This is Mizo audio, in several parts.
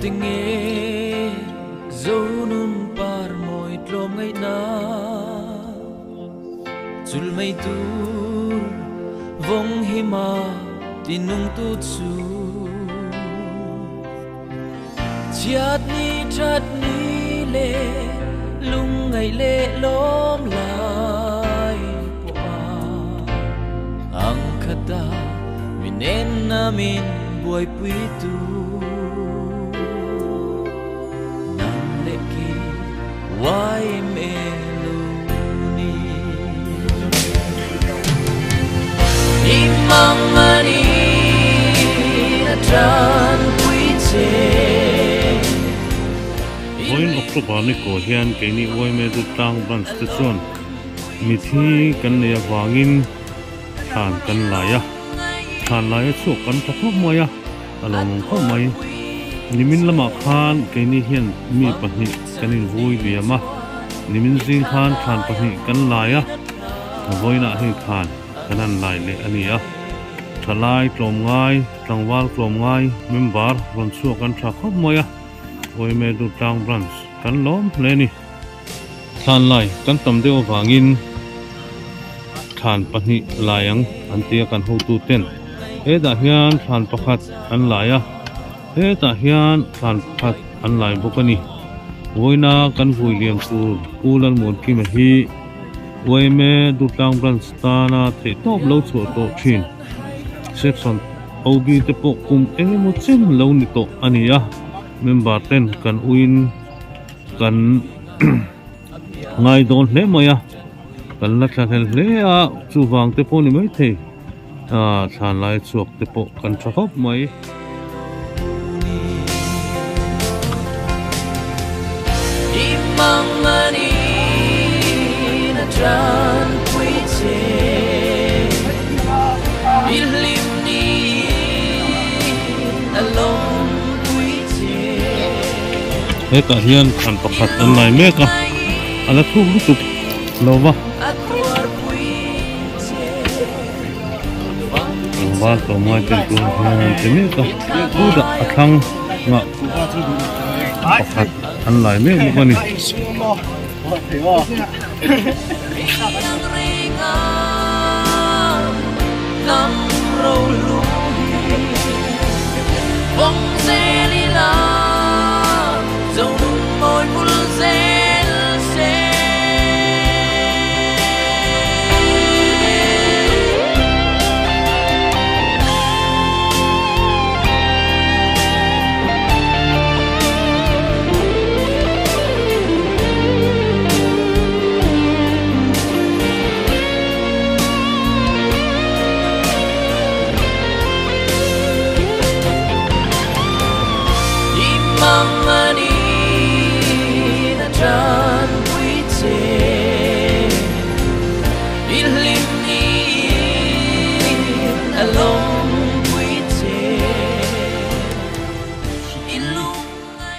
Engtinge Zonun par mawi tlawm ngaihna Chul mai tur vawng hima tinung tu chu Chhiat ni that ni le lung ngaih le lawm lai pawh a ang khata min en na min buaipui tu Nang leh kei YMA lo ni. I mang a ni a tanpui che. Vawiin October ni kaw hian keini YMA Dutlang Branch te chuan mithi kan nei avangin thlan kan lai a, thlan lai a chhuak kan tha khawp mai a, a lawmawm khawp mai. Nimin lamah khan keini hian mi pahnih kan invui liam a, nimin zing khan thlan pahnih kan lai a, vawiinah hei thlan kan han lai leh a ni a. Thalai tlawmngai, tlangval tlawmngai member rawn chhuak an tha khawp mai a, Awime Durtlang Branch kan lawm hle a ni. Thlan lai kan tam deuh avangin thlan pahnih lai ang an ti a kan hotu ten hetah hian thlan pakhat an lai a hetah hian thlan pakhat an lai bawk a ni vawiina kan vui liam tur Pu Lalmuankima hi yma Durtlang Branch tana theihtawp lo chhuah tawh thin section OB te pawh kum engemaw chen lo ni tawh a ni a member ten kan uiin. Kan ngai dawn hle mai a, kan la thla hlel hle a, chuvang te pawh ni maithei ah thlan lai chhuak te pawh kan tha khawp mai. Hetah hian thlan pakhat an lai mek a, a la thuk lutuk lo va. Tlangval tlawmngai ten tur hian an che mek a, chutah a thlang nghah pakhat an lai mek bawk a ni.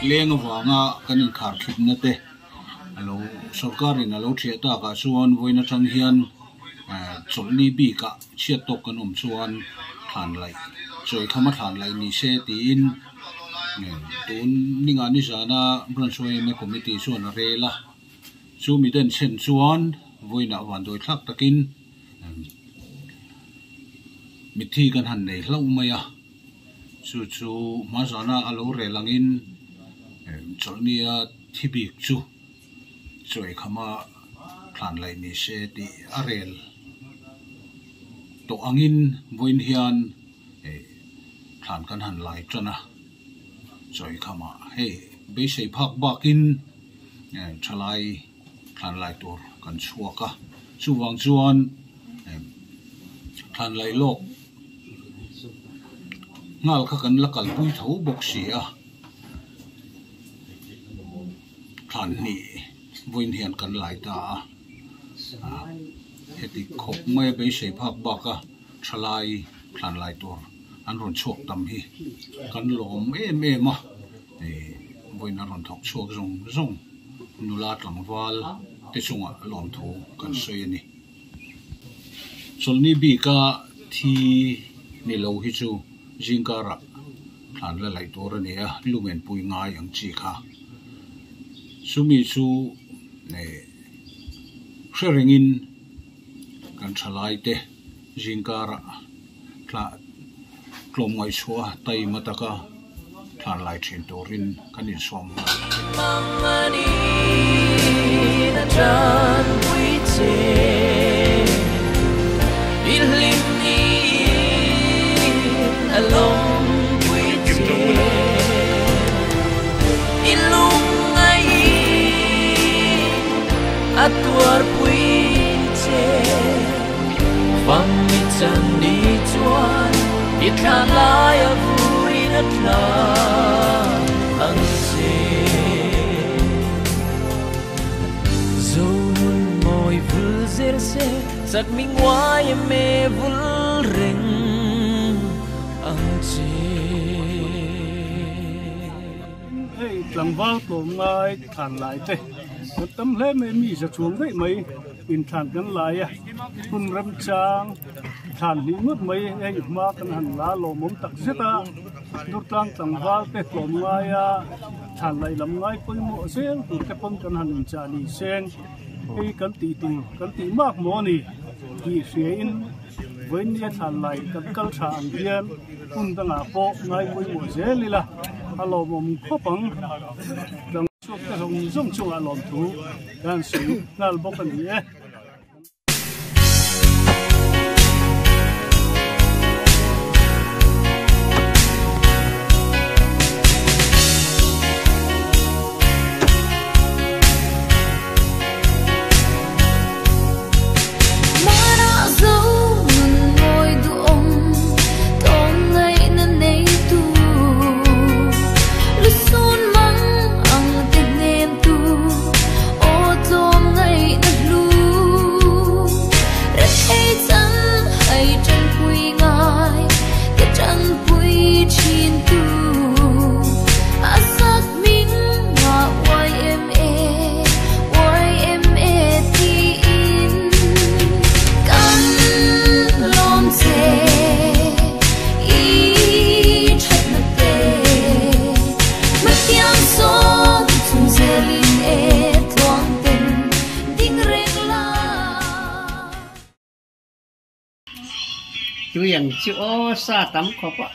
Leng avanga kan inkhar thutna te a lo sorkar in a lo thiah tak ah chuan vawiin atang hian chawlhni bik ah chhiat tawk kan awm chuan thlan laih chawi kham a thlan laih ni se tiin tun ningah nizana branch yma committee chuan a rel a chu mi den chhen chuan vawiinah vanduai thlak takin mitthi kan han nei hlauh mai a. Chu chu hmazana a lo rel angin chawlhnia thi bik chu chawikhama thlan laih ni se tih a rel tawh angin vawiin hian thlan kan han lai tan a, chawikhama hei beisei phak bakin thalai thlan lai tur kan chhuak a, chuvang chuan thlan laih lawk Nghal kha kan la kalpui tho bawk si a, thlan hnih vawiin hian kan lai ta a, heti khawp mai a beisei phak bak a thalai thlan lai tur an rawn chhuak tam hi kan lawm em em a, vawiin a rawn thawk chhuak zawng zawng nula tlangval te chungah lawmthu kan sawi a ni. Chawlhni bika thi ni lo hi chu zingkarah thlan la laih tur a ni a, lumen pui ngai ang chi kha. Chumi chu hre rengin kan thalai te zingkarah thla tlawm ngaihchhuah a taima taka thlan lai thin turin kan insawm nghal. Hei tlangval tlawmngai thlan lai te kan tam hle mai mi za chuang daih mai inthlan kan lai a hun remchang thlan hnih ngawt mai hei hma kan han la lawmawm tak zet a Durtlang tlangval te tlawmngaia thlan laih lam ngai pawimawh zel tur te pawn kan han inchah ni seng hei kan tih tur kan tih mak maw a ni tih hriain vawinia thlan laih kan kal tha ang hian hun dangah pawh ngai pawimawh zel ila a lawmawm khawp ang. Chhuak te zawng zawng chungah lawmthu kan sawi nghal bawk a ni e. Tui ang chu aw sa tam khawp a.